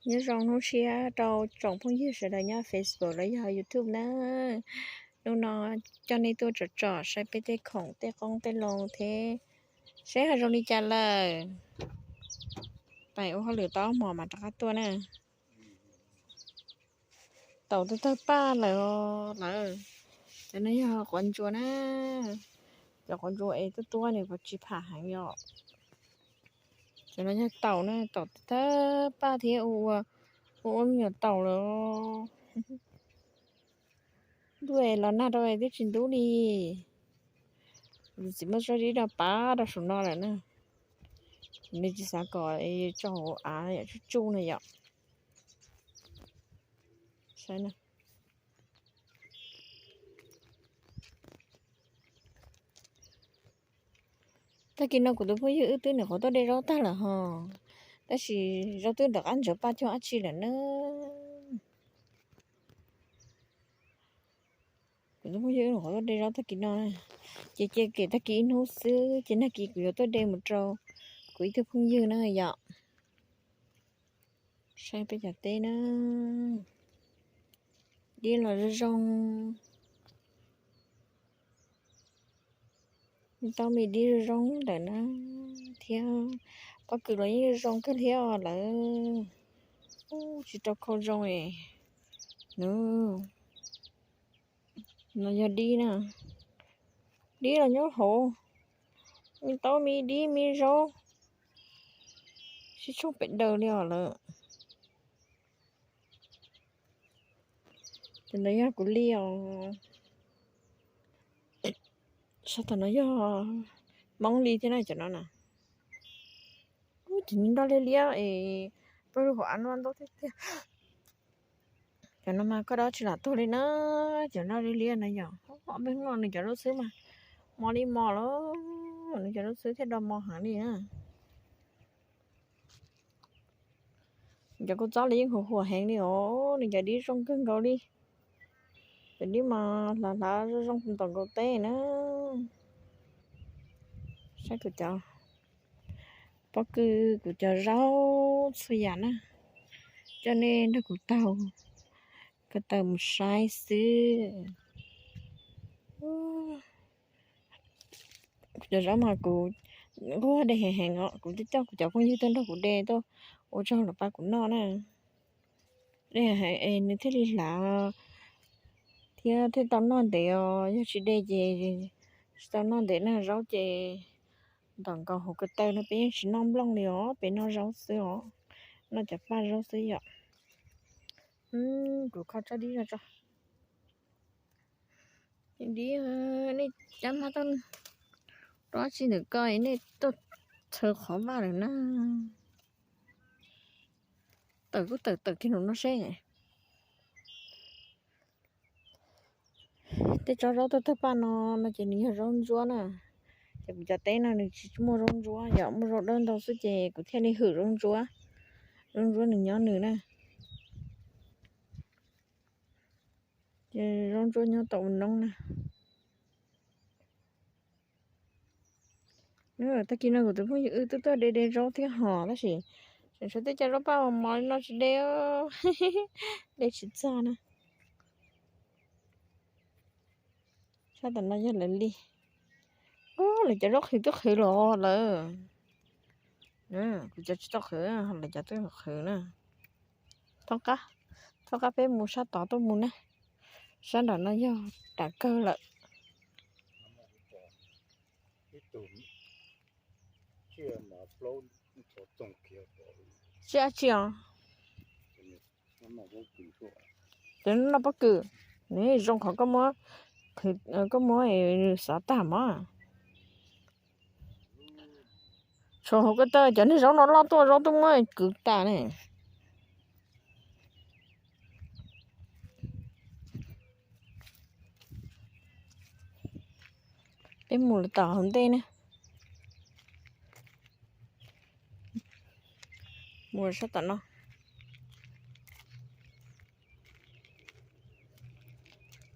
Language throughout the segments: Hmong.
Nyob zoo hnub tshiab rau tsoom phooj ywg sawv daws nyob Facebook los yog YouTube na. Hnub no coj nej tuaj tsom tsom saib peb tej khoom tej qoob tej loo thiab saib ho zoo li cas lawm. Pais ua hauj lwm tau ob hmos mas rov qab tuaj na. Taum tawg tawg paj lawm lawm. Cov no yog quav ntsuas na. Cov quav ntsuas es tuab tuab nws kuj tsis pham heev yom. Cov no yog taum na, taum tawg tawg paj thiab ua ua me nyuam taum lawm. Ntuj los nag rau twb tsis ntub li. Kuv txiv muab tsob dib no pab rau saum no lawm na. Nws tsis xav kom tso hauv av yom, tsuj tsuj no yom. Saib na. Tag kis no kuv tus phooj ywg wb twb nyuam qhuav tuaj de zaub tag lawm ho, tab sis zaub twb rov qab ntsaws paj cog dab tsi lawm na. Kuv tus phooj ywg nyuam qhuav tuaj de zaub tag kis no, ces cia kem tag kis ib hnub xwb ces nag kis kuv yuav tuaj de mus rau kuv ib tug phooj ywg na yom. Saib peb cov teb na, dib los zoo zoo, tau me dib zoo zoo lawm na, thiab pob kws los yeej zoo kawg thiab lawm. Tsis rau khau zoo es nws no yog dib na, dib los nyob hauv, tau me dib me zaub sib tshooj pem daws li os lawm. Ces ntawd yog kuv li os. Sab tom no yog Hmoob li thiab na cov no na. Ces nroj liab liab es pawg lug hauv av no ntau tiag tiag. Cov no mas koj dob tsis lam tuag li na. Cov nroj liab liab no yog ob peb hnub no nws cov zaub xwb mas mos li mos lawm, nws cov zaub xwb thiaj do mos heev li na. Cov kua txob los yeej huam huam heev li os, nws cov dib zoo kawg nkaus li. Cov dib mas hlav hlav zoo zoo ntaus nkaus teb na. Saib kuv cov pob kws, kuv cov zaub txhua yam na, coj nej nrog kuv taug ko taw mus saib xwb. Kuv cov zaub mas kuv nquag de heev heev os, kuv twb coj kuv cov phooj ywg tuaj nrog kuv de tuaj ua tsaug lawv pab kuv noj na. De heev es nws thiaj li hlav thiab thiaj tau noj ntev os, yog tsis de ces tsis tau noj ntev na. Zaub ces ntaus nkaus hauv ko taw no peb yeej tsis noj nplooj li os, peb noj zaub xwb os, noj cov paj zaub xwb yom. Kuv kho tsob dib no tso. Dib, nej cab mab tau rau dab tsi ntawm ko nej tuaj txhaws qhov vaj lawm na. Tawm kuj tawm, tawm kiag nraum no seb. Tej tsob zaub tawg tawg paj no no ces nws yog zaub ntsuab na. Ces kuv cov teb no nws tsis muaj zaub ntsuab, yog muaj zaub dawb ntau xwb ces kuv thiaj li hwm zaub ntsuab, zaub ntsuab nws nyob nws na. Ces zaub ntsuab nyob tau ua noob na. Tag kis no kuv tus phooj ywg wb twb tuaj de de zaub thiab hos tab sis tseem tshuav tej cov zaub paj mos mos li no tsis de, de tsis txog na. Sab tom no yog lawv li. Lawv cov zaub qhwv twb qhwv los lawm. Kuv cov tsis tau qhwv, lawv cov twb qhwv na. Thob qab, thob qab peb mus sab tod tuaj mus na. Sab nram no yog nram kawg lawm. Tsis dab tsi os. Cov no pob kws, nws zoo qhov koj muab, koj muab xov tag mog. Tshuav hauv ko taw cov niag zaub no loj tuaj zaub twb muab kwv tas ne. Peb mus lawm tom hauv ntej na. Mus sab tom no.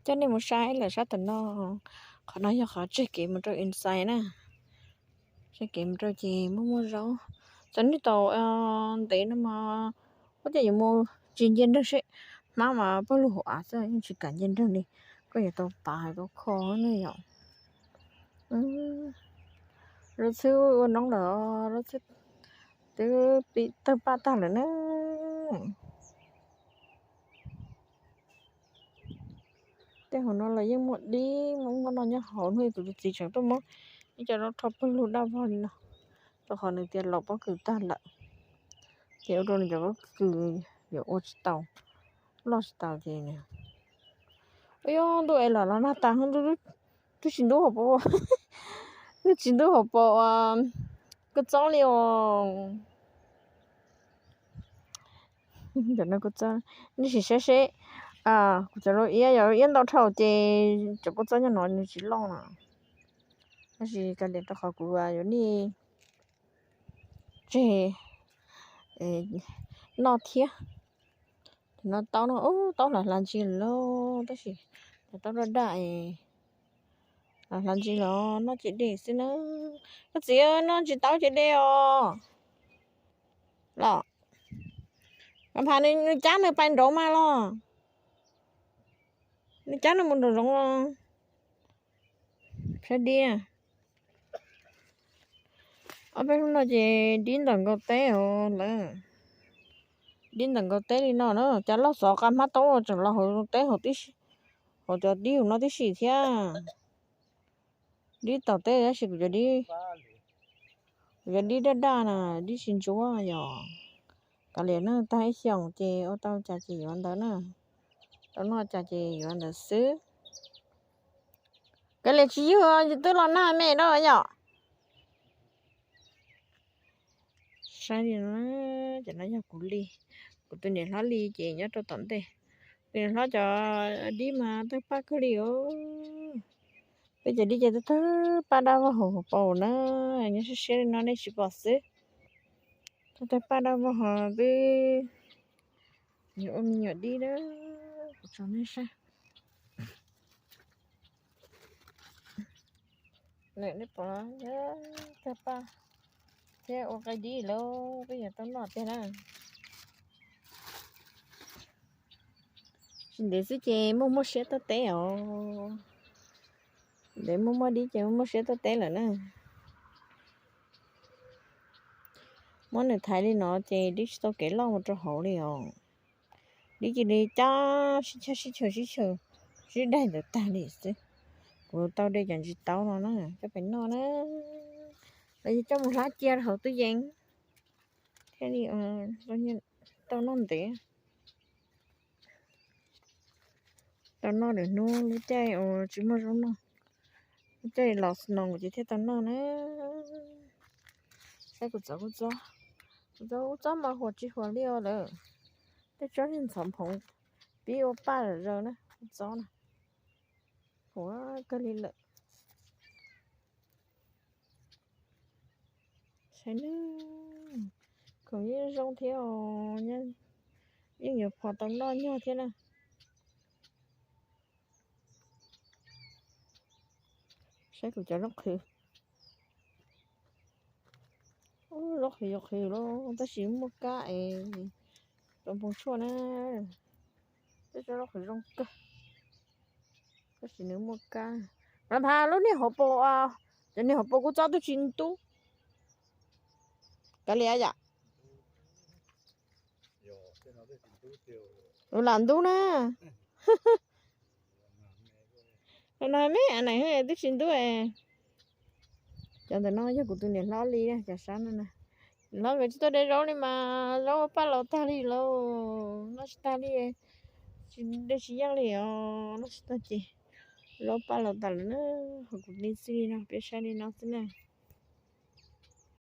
Coj nej mus saib lawm sab tom no. Qhov no yog qhov tseg kev mus rau inside na. Tseg kev mus rau ces muaj muaj zaub. Txawm nej tau ntev no mas Ces yuav mus tsis nce nrag seb, hmab mas pawg lug hauv av xwb yeej tsis kam nce nrag li. Koj yuav tau pav tau kho ne yom. Zaub txhwb ua noob lawm, zaub txhwb twb tawg paj tag lawm na. Tej hauv no los yeej muaj dib muaj no nyob hauv, hnub tus txiv tseem tuaj muab ib co zaub rho pawg lug daj vog li no, rau qhov nws tias laus pob kws tag lawm, ces ua rau nws cov pob kws yuav ua tsis tau, loj tsis tau ces. Ua yog ntuj es los los nag tas, twb tsis ntub hauv paus, twb tsis ntub hauv paus kua txob li os. Cov no kua txob, nej sim saib seb, kuv cov iab yog iab ntau dhau ces cov kua txob nyob no nws tsis loj na. Tab sis kav liam rau qhov kuv yuav nej tseg noj thiab. Cov no taub no, taub hla hla ntsis lawm lauj, tab sis cov taub daj daj es hla hla ntsis los noj cem dej xwb na. Koj txiv, noj tsis taub cem dej os. Los, Mas Phas nws cab nws pais nraud mas los, nws cab nws mus nraum zoov los. Saib dib, ob peb hnub no ces dib ntawm nkaus teb os lawm. Dib ntawm nkaus teb li no na, cas loj xov qa hmab taub tseem los hauv teb hauv, hauv cov dib hauv no tib si thiab. Dib tom teb tab sis kuv cov dib, kuv cov dib daj daj na, dib tsis ntsuab yom. Kav liam na, tag ib xyoos ces ua tau cas ces yuav ntawd na, tau noj cas ces yuav ntawd xwb. Kav liam tsis yug, twb los nag me da yom. Saib li no, cov no yog kuv li, kuv tus niam hlob li ces nyob rau tom ntej. Tus niam hlob cov dib mas tawg paj kawg li os. Peb cov dib ces tawg paj daj vog hauv paus na, nyob siab siab li no nej tsis pom xwb. Tawg paj daj vog hauv twb yuav ua me nyuam dib na, kuv tso nej saib. Nej pom, tawg paj thiab ua qaib dib lawm, peb yuav tau noj tiag na. Tsis ntev xwb ces muaj muaj siab tuaj teb os. Ntev muaj muaj dib ces muaj muaj siab tuaj teb lawm na. Muab nws thaiv li no ces dib tsis tau kev loj mus rau hauv li os. Dib cia li cab sib chaw sib chaw sib chaw, sib daig ntawd tag li xwb. Kuv tau de cov ntsis taub no na, coj pem noj na. Los yog coj mus hlab cia hauv tub yees thiaj li tau noj ntev. Tau noj lwm hnub lub caij uas tsis muaj zaub noj, lub caij los snow ces thiaj tau noj na. Saib kuv txov kua txob, kuv txov kua txob mas huam tsis huam li os lawm. Tej tsob niag ntxhov phoov pib ua paj zom zaws na, kua txob na, huam kawg li lawm. Saib na, khoom yeej zoo thiab os, yeej yuav phom tau noj nyuag thiab na. Saib kuv cov zaub qhwv, zaub qhwv yuav qhwv los tab sis muaj kab es rau npoo tshuaj na. Tej zaub qhwv zoo kawg, tab sis nws muaj kab. Mas Phas, lub niag hauv paus, cov niag hauv paus kua txob twb tsis ntub. Kav liam yom. Lam ntub na. No me a nais twb tsis ntub. Cov ntawm no yog kuv tus niam hlob li, cov sab no na. Niam hlob nkawd tsis tau de zaub li mas zaub paj laus tag li lauj, noj tsis tag li, tsis de tsis yeej li os, noj tsis tag ces zaub paj laus tas lawm na. Ho kuv li xwb li no, peb saib li no xwb na.